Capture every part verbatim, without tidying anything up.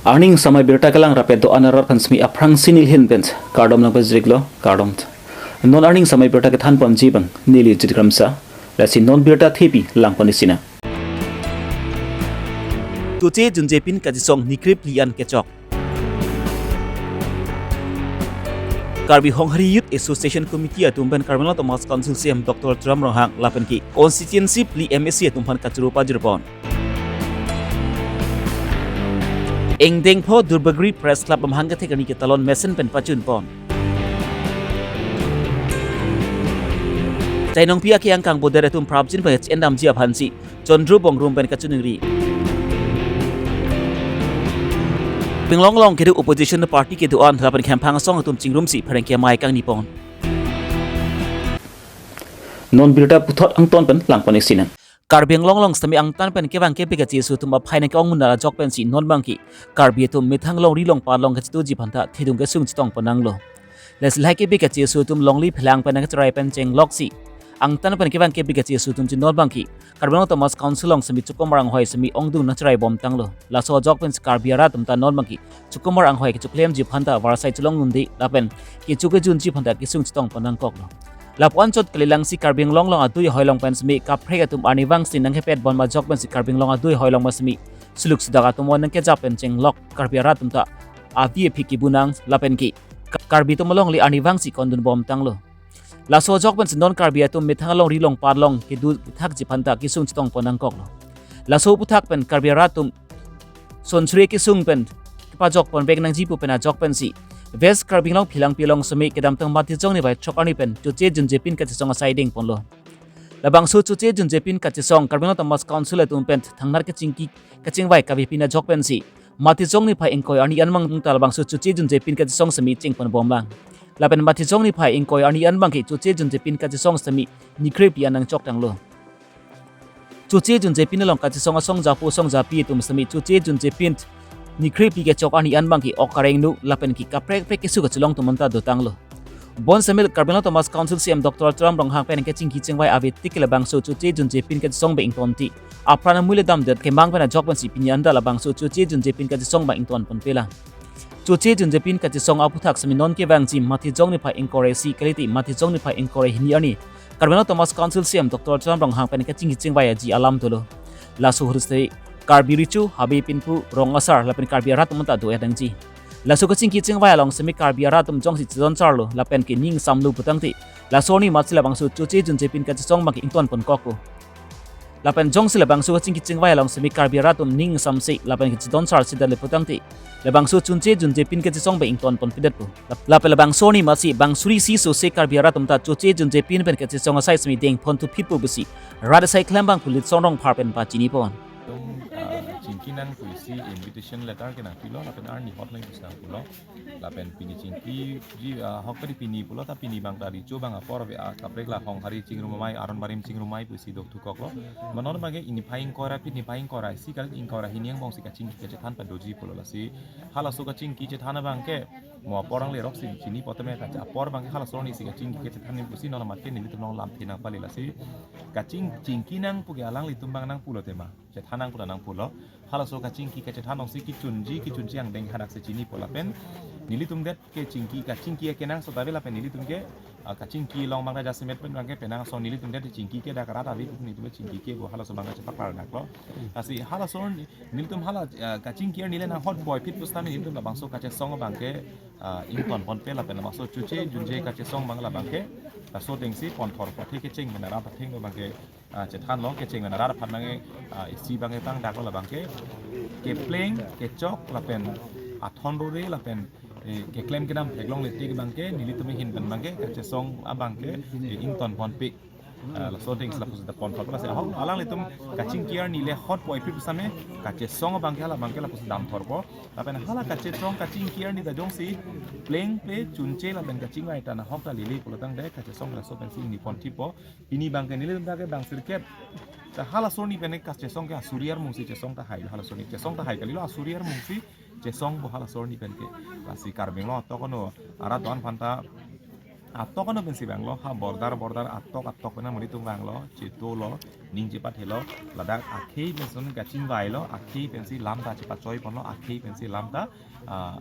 Arni ingsamai birta kelang rapet do-an arat aphan semi aphrangsi neli ahin pen kardom nangpajirlo, kardom. Non arni ingsamai birta kethan ponji abang neli Jit Kramsa, lasi non birta thepi lang pon-ik sinang. Choche Junjepin kachesong nikrip li an kechok. Karbi Honghari Youth Association Committee atum pen Karbi Anglong Autonomous Council C E M Doctor Tuliram Ronghang lapen ke constituency phli M A C atum aphan kachoro pajir pon. Ingdeng pho Duarbagori Press Club amahang kethek arni ketalon mesen pen pachun pon. Chainongpi ake angkang boder atum prapjin pen chendamji aphansi chondro bongrum pen kachiningri. Karbi Anglong along kedo opposition party kedo-an lapen khemphang asong atum chingrumsi pherangke amei kangni pon. Non birta puthot angton pen lang pon-ik sinang. Karbi Anglong along semi angtan pen kevang kepik kacheso atum aphai nangke-ong mun ajok pensi non abangke Karbi atum methang longri longpat along kachetoji aphanta thedung kesung chetong pon nanglo. Lasi lahai kepik kacheso atum longri phelang pen nangcherai pen chengloksi angtan pen kevang kepik kacheso atum si non abangke Karbi Anglong Autonomous Council along semi chukomar anghoi semi ongdung nangcherai bom tanglo. Laso ajok pensi Karbi arat atum ta non abangke chukomar anghoi kechoklemji aphanta varsai chelong unde lapen kecho kejunji aphanta kesung chetong pon nangkoklo. Lapu-an chot kalilangsi Karbi Anglong along adui ahoi along pen semi kaprek atum arnivangsi nangkepet bom ajok pensi Karbi Anglong adui ahoi along pen semi suluk sudak atum wan nangkejap pen chenglok Karbi arat atum ta avi aphi kebu nang lapen ke Karbi atum alongle arnivangsi kondun bom tanglo. Laso ajok pensi non Karbi atum methang longri longpat along kedo thakji aphanta kesung chetong pon nangkoklo. Laso aphuthak pen Karbi arat atum son suri kesung pen kepajok ponvek nangji pu pen ajok pensi West Karbi Anglong Phelangpi along semi kedamtang Matijong niphai throk arni pen Choche Junjepin kachesong asai deng ponlo. Labangso Choche Junjepin kachesong Karbi Anglong Autonomous Council atum pen thangnat kachingki kachingvai kavepin ajok pensi Matijong niphai ingkoi arni an abang ta labangso Choche Junjepin kachesong semi cheng pon bom lang. Lapen Matijong niphai ingkoi arni an abangke Choche Junjepin kachesong semi nikrip li an nangchok tanglo. Choche Junjepin along kachesong asong japo asong japi atum semi Choche Junjepin nikrip li kechok arni an abangke ok kareng nu lapen ke kaprek prek keso kachelong atum anta dotanglo. Bon semi Karbi Anglong Autonomous Council C E M Doctor Tuliram Ronghang pen kachingki chingvai ave tik labangso Choche Junjepin kachesong abang ington ti apran amui le damdet kemang pen ajok pensi pini anta labangso Choche Junjepin kachesong abang ington ponpe lang. Choche Junjepin kachesong aphuthak semi non kevangji Matijong niphai ingkoi ra isi kalite Matijong niphai ingkoi ra hini arni Karbi Anglong Autonomous Council C E M Doctor Tuliram Ronghang pen kachingki chingvai aji alam dolo. Laso ahut si Karbi Recho, Habe Pinpo, Rong Asar lapen Karbi arat atum anta do-et nangji. Laso kachingki chingvai along semi Karbi arat atum jongsi chedon charlo lapen ke ning samlo putangte laso arni matsi labangso Choche Junjepin kachesong abangke ington ponkokpo. Lapen jongsi labangso kachingki chingvai along semi Karbi arat atum ning samse lapen ke chedon charse detlo putangte labangso Choche Junjepin kachesong abang ington ponpedetpo. Lap-, lapen labangso arni matsi bang suri isi sose Karbi arat atum ta Choche Junjepin pen kachesong asai semi deng pon thuphitpo pusi rat asai klembang pu Litsong Rongphar pen pachini pon. Tum, ah, chingki nang pusi invitation letter ke nangpilo, lapen arni hot nang pusi nangpulo. Lapen pini chingkiji, ah, hok tadi pini pulo, ta pini abang ta Recho abang apor ave, ah, kaprek la Honghari chingrum amei, Aron Barim chingrum amei pusi dok thukoklo. Mane non abangke niphai ingkoi ra phli, niphai ingkoi ra isi kali ingkoi ra hini angbongsi kachingki kachethan padoji pulo lasi. Halaso kachingki chethan abangke mo apor angle roksi chini pote me kacha apor abangke halaso arnisi kachingki kachethan ni pusi non amat ke nelitum along lamthe nangpale lasi. Kaching, chingki nang pu ke alanglitum abang nangpulo tema. Chethan nang pu ta nangpulo. Halaso kachingki kachethan alongsi kechunji, kechunji angdeng hadak si chinipo lapen nelitum det ke chingki, kachingki akenangsot ave lapen nelitum ke, ah, kachingki along abang ta jasemet pen abangke penang asong nelitum det chingki ke dak rat ave pu nelitum chingki ke bo halaso abang kachepaklar daklo. Lasi halaso arni nelitum hala, ah, kachingki arni le nang hot poi phit pusitame nelitum labangso kachesong abangke, ah, ington ponpe lapen labangso Choche Junje kachesong abang labangke laso atengsi ponthor pathe kecheng mena rat atheng abangke, ah, chethanlo, kecheng mena rat aphan abangke, ah, isi abangke tang daklo labangke kepleng, kechok lapen athon rore lapen, eh, keklem kedam theklongle tik abangke nelitum ahin pen abangke kachesong abangke, eh, ington ponpe. Ah, laso atengsi lapusi ta ponthor lasi ahok alanglitum kachingki arni le hot poi phit pusitame kachesong abangke hala abangke lapusi damthorpo. Lapen hala kachesong kachingki arni ta jongsi plengple chunche lapen kachingvai ta nahok ta lele pulo tangte kachesong laso pensi ingni ponthipo. Pini abangke nelitum ta ke bang sirkep. Ta halaso arni pen kachesong ke asuri armungsi chesong ta hai, halaso arni chesong ta hai kalilo, asuri armungsi chesongpo halaso arni pen ke. Lasi Karbi Anglong atok ano arat do-an aphanta Atok ano pensi vanglo, ha border border atok atok pen nelitum vanglo, chetolo, ning chepathelo, ladak akhei pensi kachingvailo, akhei pensi lam ta chepachoi ponlo, akhei pensi lam ta, ah,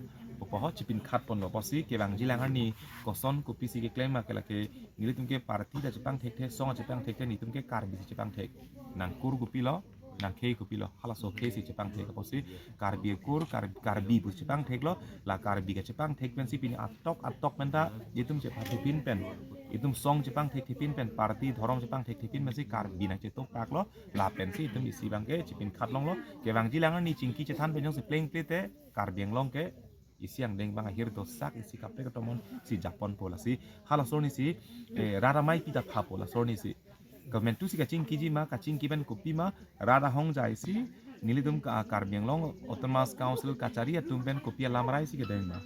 poho chipinkhat ponlo, pusi kevangji alang arni koson kopisi keklem ma ke lake nelitum ke party ta chepangthekthe, song chepangthekthe, nelitum ke Karbi si chepangthek. Nangkur kopilo, nangkhei kopilo, halaso khei si chepangthek, pusi Karbi kur, Kar-, Karbi pu chepangtheklo, la Karbi kachepangthek pensi pini atok atok pen ta itum chepangthekpin pen, itum song chepangthekthepin pen, party dhorom chepangthekthepin pensi Karbi nangchetokpaklo, lapensi itum isi abangke chipinkhat longlo. Kevangji alang arni chingki chethan pen jongsi plengple te Karbi Anglong ke isi angdeng abang ahir dosak, isi kaprek atomon si japon po, lasi halaso arni si, eh, rat amaipi ta thapo, laso arni si. Komantusi kachingkiji ma, kachingki pen kopi ma, rat ahongjai si, nelitum ka, Karbi Anglong Autonomous Council kachari atum pen kopi alamrai si kedeng ma,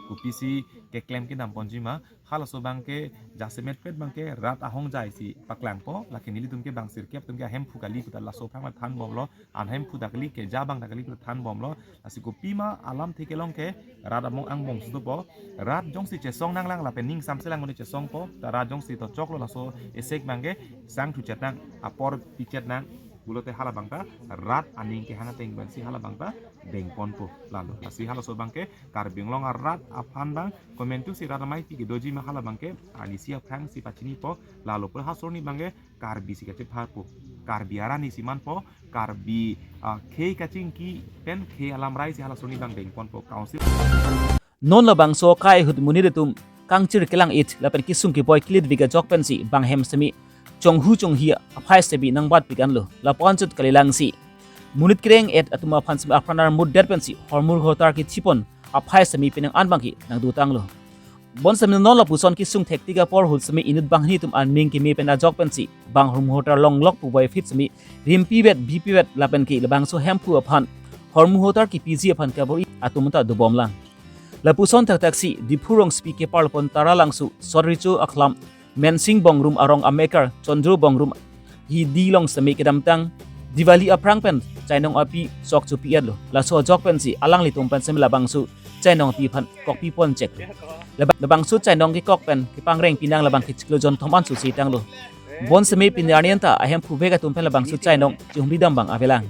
kopisi keklem kedam ponji ma, halaso abangke jasemet pet abangke rat ahongjai si paklangpo, lake nelitum ke bang sirkep atum ke ahemphu kali puta laso aphrang thanbomlo, ahemphu ta kali, keja abang ta kali puta thanbomlo, lasi kopima alamthe kelong ke rat among angbong si dopo, rat jongsi chesong nanglang lapen ning samselang mone chesongpo, ta rat jongsi tochoklo laso esek abangke sangthu chetnang, apor pichetnang, pulote hala abang ta rat aning kehang ateng pensi hala abang ta dengponpo lalo. Lasi halaso abangke Karbi Anglong arat aphan abang komantusi rat amaipi kedoji ma hala abangke arnisi aphrang si pachinipo, lalo pu halaso arni abangke Karbi si kachepharpo, Karbi arat ni si manpo, Karbi, ah, khei kachingki pen khei alamrai si halaso arni abang dengponpo council. Non labangso akai ahut monit atum kangchir kelang-ej lapen kesung keboi kelit vik ajok pensi bang hem semi chonghu chonghi aphai semi nangbatpik anlo, lapu-an chot kalilang si monit kereng-et atum aphan semi apran armut det pensi hormu hotar kethipon aphai semi penang an abangke nangdotanglo. Bonsemi non lapuson kesung thektik apor ahut semi inut banghini atum aning keme pen ajok pensi bang hormu hotar longlok puboi phit semi rimpivet bipivet lapen ke labangso hemphu aphan hormu hotar kepiji aphan kabor-i atum ta dobomlang. Lapuson thakthak si Diphu rongsopi keparlopon Taralangso Sot Recho Akhlam Mensing Bongrung arong amekar Chondro Bongrung hidi along semi kedamtang Diwali aphrang pen chainong api sok chopi-etlo. Laso ajok pensi alanglitum pen semi labangso chainong api aphan kokpipon cheklo. Laba-, labangso chainong kekok pen kepangreng pinang labang kechiklo jonthom an susi tanglo. Bonsemi pini arni anta ahemphu vek atum pen labangso chainong chihumri dam abang avelang.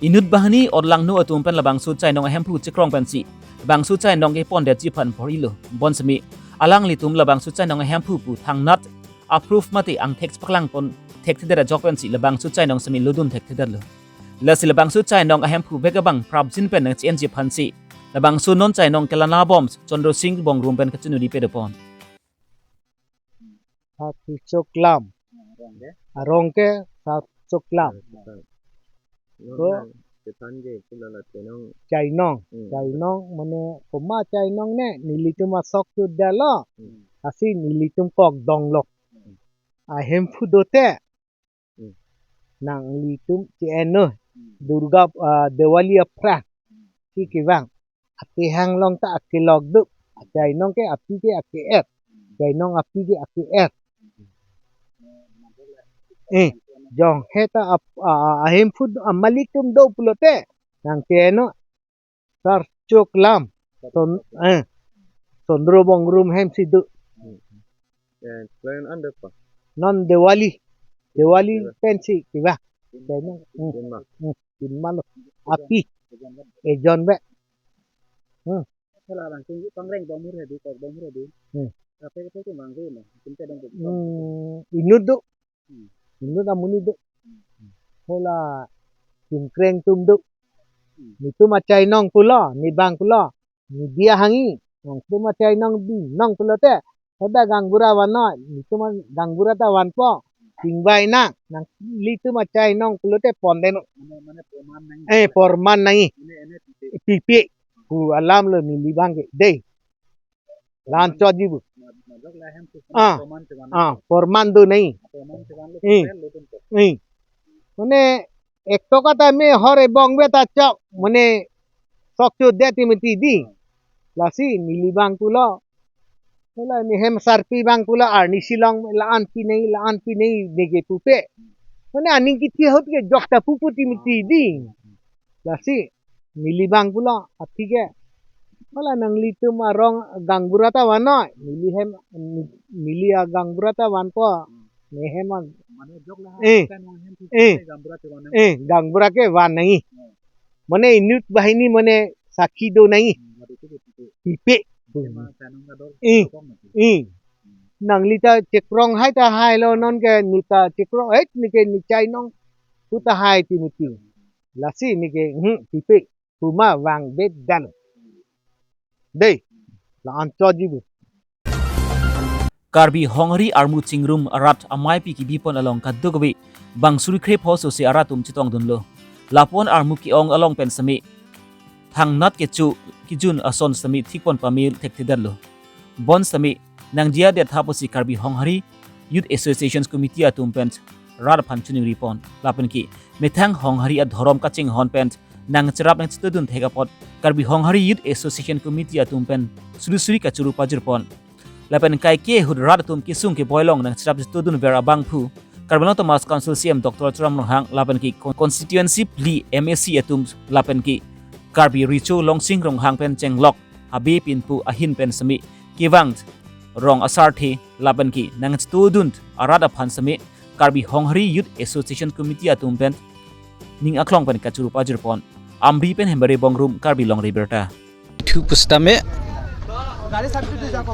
Inut banghini orlangno atum pen labangso chainong ahemphu chekrong pensi labangso chainong kepondetji aphan bor-ilo. Bonsemi alanglitum labangso chainong ahemphu pu thangnat approve mate angthek chepaklangpon thekthedet ajok pensi labangso chainong semi lodun thekthedetlo. Lasi labangso chainong ahemphu vek abang prapjin pen nangche-enji aphansi labangso non chainong kelanabom Chandra Sing Bongrung pen kachinuri pedopon. Sat Recho Akhlam. Arong ke? Arong ke Sat Recho Akhlam. Ko? Chethan je pulala chainong. Chainong. Hmm. Chainong mane komat chainong ne, nelitum asok tu dalo. Hmm. Lasi nelitum kok donglok. Hmm. Ahemphu dote. Hmm. Nanglitum che-ennon. Hmm. Durga, ah, Diwali aphrang. Hmm. Si kevang. Atehang along ta akelok do. Achainong ke api ke ake-et. Chainong api ke ake-et. Eh, jong he ta ap-, a, a, ahemphu do, amalik atum do pulote nangche-ennon Sat Recho Akhlam. Son, eh, Chandra Bongrung hem si do. Eh, klem an dek pa? Non Diwali. Diwali pensi kevang. Chainong. Hmm. Kinma. Hmm. Kinma lo. Api. Ejon be. Hmm. Hala abang tinggi pangreng bonghur hedi, kok bonghur hedi. Hmm. Kape kape ke mangge mo. Kinta dong ke. Hmm, inut do. Hmm. Inut amonit do. Hmm. Hala chingkreng atum do. Hmm. Netum achainong pulo, ne bang pulo. Ne dia hangji. Nangtum achainong binong pulote. Hoda gaonbura vannon, netum gaonbura ta vanpo. Chingvai nang, nanglitum achainong pulote pondetnon. Mane, mane porman nangji. Eh, porman nangji. Mane ene pipe. Pipe. Pu alam lo neli abang ke. Dei. Lan chotji pu. Ma-, majok la hem tu. Ah. Porman chevan. Ah, porman do nangji. Porman chevan lo. Eh. Lo tum to. Eh. Mane ektok ata me hor ebong be ta chok. Mane sok chodet ti mati di. Lasi neli abang pulo. Hala ne hem sarpi abang pulo arnisi along la-an pi nangji, la-an pi nangji neke pupe. Mane aning kithi ahut ke jok ta pupu ti mati di. Lasi neli abang pulo aphi ke. Hala nanglitum arong gaonbura ta vannoi. Neli hem, neli agaonbura ta vanpo. Ne hem an. Mane jok la Eh. Kan nong hem Eh. Gaonbura te van. Eh, gaonbura ke van nangji. Mane inut banghini mane sakhi do nangji. Madu tu tu. Pipe. Ema kanong kador. Eh. Tokong mati. Eh. Nangli ta chekrong hai ta hailo, non ke ne ta chekrong, eh, ne ke ne chainong pu ta hai ti mati. Lasi ne ke, hmm, pipe. Puma vang bedan. Dei, la-an choji bu. Karbi Honghari armu chingrum arat ameipi kebipon along kadokave bang suri krepho sose arat atum chetongdunlo. Lapon armu ke-ong along pen seme thangnat kecho kejun ason seme thikpon pame thekthedetlo. Bonsitame nangjiya det tha pusi Karbi Honghari Youth Association Committee atum pen rat aphan chiningripon. Lapen ke methang Honghari adhorom kachinghon pen nangcherap nangchetudun thek apot Karbi Honghari Youth Association Committee atum pen suri suri kachoro pajirpon. Lapen kaike ahut rat atum kesung keboi along nangcherap chetudunver abangphu Karbi Anglong Autonomous Council C E M Doctor Tuliram Ronghang lapen ke constituency phli M A C atum lapen ke Karbi Recho Longsing Ronghang pen chenglok habe pinpo ahin pen seme kevang rong asarthe lapen ke nangchetudun arat aphan seme Karbi Honghari Youth Association Committee atum pen ning aklong pen kachoro pajirpon. Amri pen Hembari Bongrung, Karbi Longri Abirta. Thu pusitame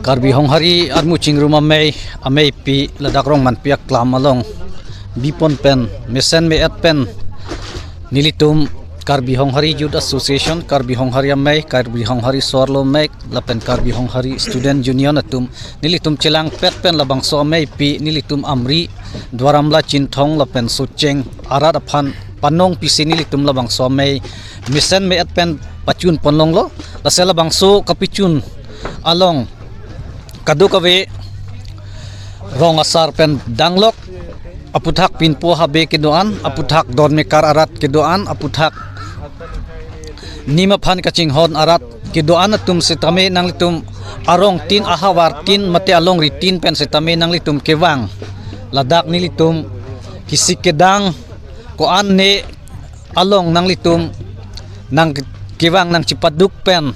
Karbi Honghari armu chingrum amei, ameipi ladak Rongmanpi aklam along bipon pen mesen me-et pen nelitum Karbi Honghari Youth Association, Karbi Honghari Amei, Karbi Honghari So-arlo Amei, lapen Karbi Honghari Student Union atum nelitum chelangpet pen labangso ameipi nelitum Amri, Duar Amla, Chinthong lapen Socheng arat aphan panong pisi nelitum labangso amei mesen me-et pen pachunpon longlo. Lasi labangso kapachun along kadokave rong asar pen danglok, aphuthak pinpo habe kedo-an, aphuthak don mekar arat kedo-an, aphuthak nim aphan kachinghon arat kedo-an atum sitame nanglitum arong tin, ahavar tin mate alongri tin pen sitame nanglitum kevang. Ladak nelitum kesik kedang ko-an ne along nanglitum nangkevang nangchepaduk pen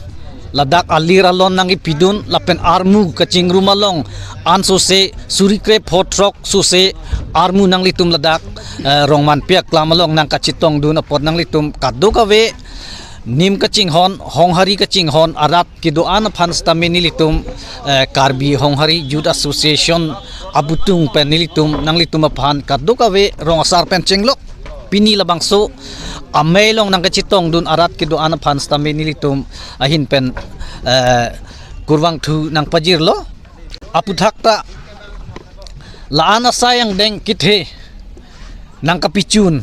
ladak alir alon nangkepidun lapen armu kachingrum along ansose suri krepho throk sose armu nanglitum ladak, eh, Rongmanpi aklam along nangkachetongdun apot nanglitum kadokave nim kachinghon, Honghari kachinghon arat kedo-an aphan sitame nelitum, eh, Karbi Honghari Youth Association abutung pen nelitum nanglitum aphan kadokave rong asar pen chenglok pini labangso amei along nangkachetongdun arat kedo-an aphan sitame nelitum ahin pen, eh, kurvangthu nangpajirlo. Aphuthak ta la-an asai angdeng kethe nangkapachun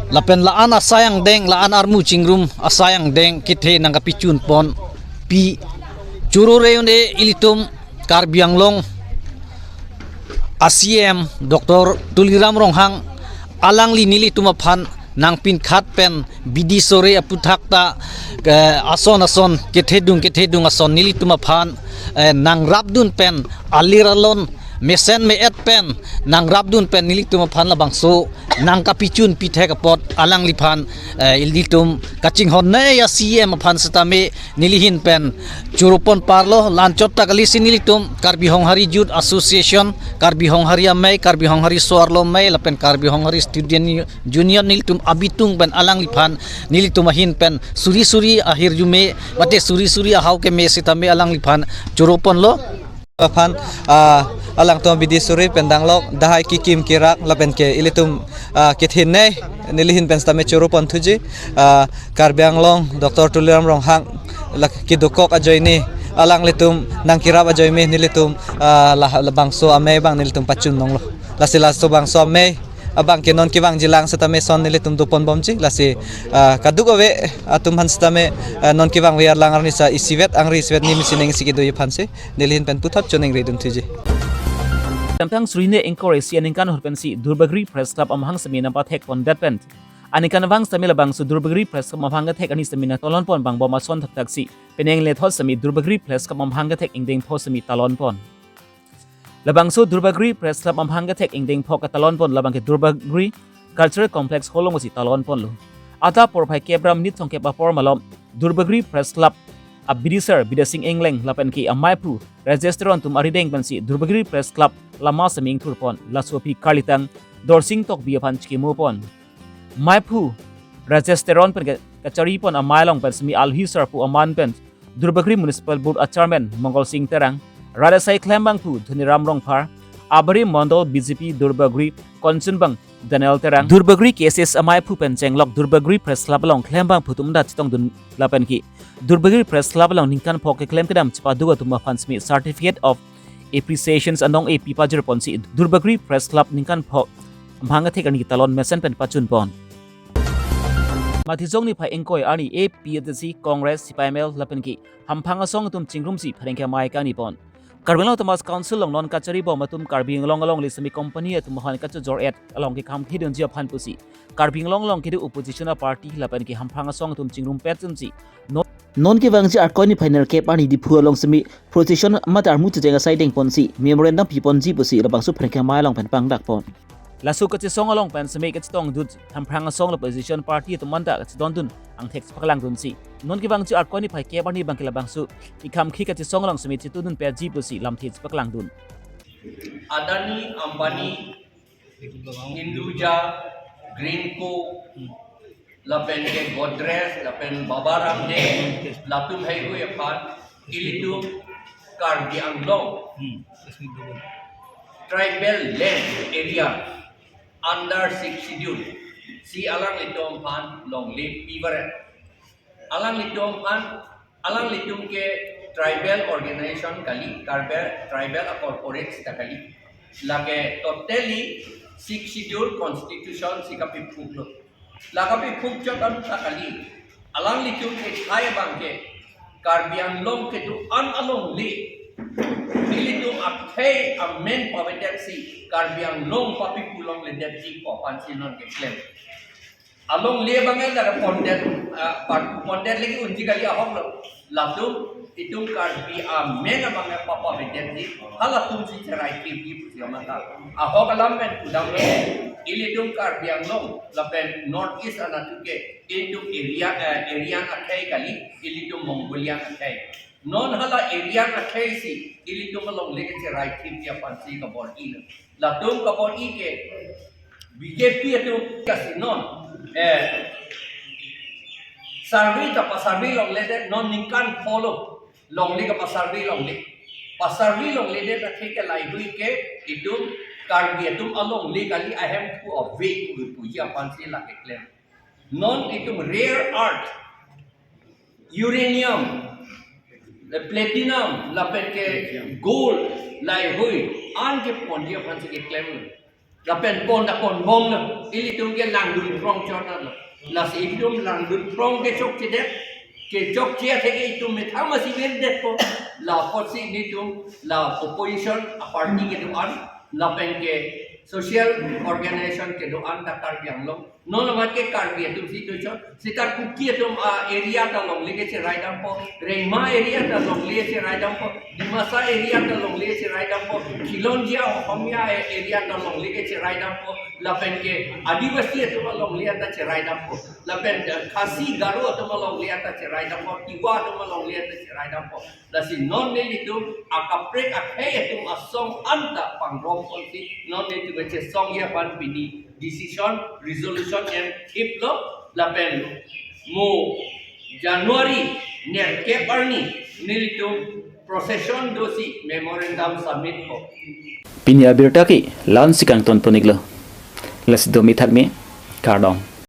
lapen la-an asai angdeng, la-an armu chingrum asai angdeng kethe nangkapachunponpi choro re-un-e ilitum Karbi Anglong a C E M Doctor Tuliram Ronghang alangli nelitum aphan nangpinkhat pen bidi sore aphuthak ta, eh, ason ason kethedung kethedung ason nelitum aphan, eh, nangrapdun pen alir alon mesen me-et pen nangrapdun pen nelitum aphan labangso nangkapachunpi thek apot alangliphan, eh, ilitum kachinghon nei a C E M aphan sitame neli ahin pen choropon parlo. La-anchot ta kalisi nelitum Karbi Honghari Youth Association, Karbi Honghari Amei, Karbi Honghari So-arlo Amei lapen Karbi Honghari Student Union nelitum abitung pen alangliphan nelitum ahin pen suri suri ahirjume mate suri suri ahau keme sitame alangliphan choroponlo. Aphan, ah, alangtum bidi sore pen danglok, dahai kikim kirak lapen ke ilitum, ah, kethenei neli ahin pen sitame choroponthuji, ah, Karbi Anglong Doctor Tuliram Ronghang la kedokok ajoine alanglitum nangkerap ajoine nelitum, ah, la, labangso amei abang nelitum pachun longlo. Lasi laso bangso amei abang ke non kevangjilang sitame son nelitum doponbomji. Lasi, ah, kadokave atum aphan sitame, ah, non kevangve arlang arni sa isivet angri isivet nisim isi neng isi kedoji aphansi neli ahin pen puthot choningri dunthuji. Samtang suri hini ingkoi ra isi aningkan ahut pensi Duarbagori Press Club amahang sitame nangpathekpondet pen aningkanvang sitame labangso Duarbagori Press Club amahang kethek arni sitame nangtalonpon vangbom ason thakthak si penang lethot sitame Duarbagori Press Club amahang kethek ingdeng pho sitame talonpon. Labangso Duarbagori Press Club amahang kethek ingdeng pho katalonpon labang ke Duarbagori Cultural Complex Hall alongsi talonponlo. Adap porphai kep ra minit thomkep apor malom Duarbagori Press Club abidisar Bidya Sing Engleng lapen ke amaiphu Rajesh Teron atum arideng pensi Durbagiri Press Club lama semi ingthurpon. Laso aphi karlitang Dorsing Tokbi aphan chikimopon. Maiphu Rajesh Teron pen ke kacharipon amei along pen semi alhi sarpo aman pen Durbagiri Municipal Board a Chairman Mongol Sing Terang, rat asai klembangphu Dhoniram Rongphar, abari Mondol B J P Durbagiri Conchunbang Daniel Terang, Durbagiri K S S amaiphu pen chenglok Durbagiri Press Club along klembangphu atum ta chetongdun lapen ke Durbagiri Press Club along ningkan pho keklem kedam chepaduk atum aphan semi Certificate of Appreciations anong epi pajirponsi Durbagiri Press Club ningkan pho amahang athek arni talon mesen pen pachunpon. Matijong niphai ingkoi arni A P H L C, Congress, C P I M L lapen ke Hamphang asong atum chingrumsi pherangke amei kangnipon. Karbi Anglong Autonomous Council along non kacharibom atum Karbi Anglong alongle semi company atum aphan kachojor-et along kekhamkhidunji aphan pusi Karbi Anglong along kedo opposition a party lapen ke Hamphang asong atum chingrumpet dunsi non, non kevangji Arkoi niphai nerkep arni Diphu along semi procession mate armu checheng asai dengponsi memorandum piponji pusi labangso pherangke amei along pen pangdakpon. Laso kachesong along pen semi kachetongdun Hamphang asong lapen opposition party atum anta kachetongdun angthek chepaklangdunsi non kevangji Arkoi niphai kep arni abangke labangso kekhamkhi kachesong along semi chetongdunpetji pusi lamthe chepaklangdun. Adani, Ambani, Hinduja, Greenko, lapen ke Godrej, lapen Babaram de, latum heihui aphan, ilitum Karbi Anglong tribal land area under six schedule si alanglitum aphan longle pivaret. Alanglitum aphan, alanglitum ke tribal organization kali, tribal, tribal a corporate ta kali. Lake totally six schedule constitution si kapiphuklo. La kapiphuk chot anta kali. Alanglitum ke thai abangke Karbi Anglong kedo-an alongle ilitum akhei amen pavedetsi Karbi Anglong papiphu longledetji pu aphansi non keklem. Alongle abangke la pondet, ah, pa-, pondet lagi unji kali ahoklo. Latum itum Karbi amen abangke papavedetji, halatumsi cherai thipji pusi amata ahok alam pen pudamlo. Ilitum Karbi Anglong lapen North East anatthu ke ilitum Aryan, eh, Aryan akhei kali, ilitum Mongolian akhei. Non hala Aryan akhei si ilitum alongle kecherai thipji aphansi kabor-ilo. Latum kabor-i ke B J P atum kasi non, eh, survey ta pa-survey longledet, non ningkan pholo longle kapa-survey longle. Pa-survey longledet akhei ke laihui ke itum Karbi atum alongle kali, ahemphu ave pu puji aphansi la keklem. Non itum rare earth, uranium, platinum, lapen ke gold, laihui an keponji aphansi keklem. Lapen pon ta ponbomlo, ilitum ke langdun phrong chot lo. Lasi itum langdun phrong kechokchedet, kechokche atheke itum methang masi virdetpo. La apotsi ilitum la opposition a party kedo-an, lapen ke social organization kedo-an ta Karbi Anglong. Non amat ke Karbi atum si tu chot. Sita Kuki atum a-area ta longle kecheraidampo. Rengma area ta longle cheraidampo. Dimasa area ta longle cheraidampo. Khilonjia Ohomia area ta longle kecheraidampo. Lapen ke Adivasi atum alongle anta cheraidampo. Lapen, eh, Khasi Garo atum alongle anta cheraidampo. Tiwa atum alongle anta cheraidampo. Lasi non nelitum akaprek akhei atum asong anta pangromponsi non nelitum kachesongji aphan pini decision, resolution en thiplo. Lapen mo January nerkep arni nelitum procession dosi memorandum submit po. Pini abirta ke la-ansi kangtonpon-iklo. Lasi do mithak me, kardom.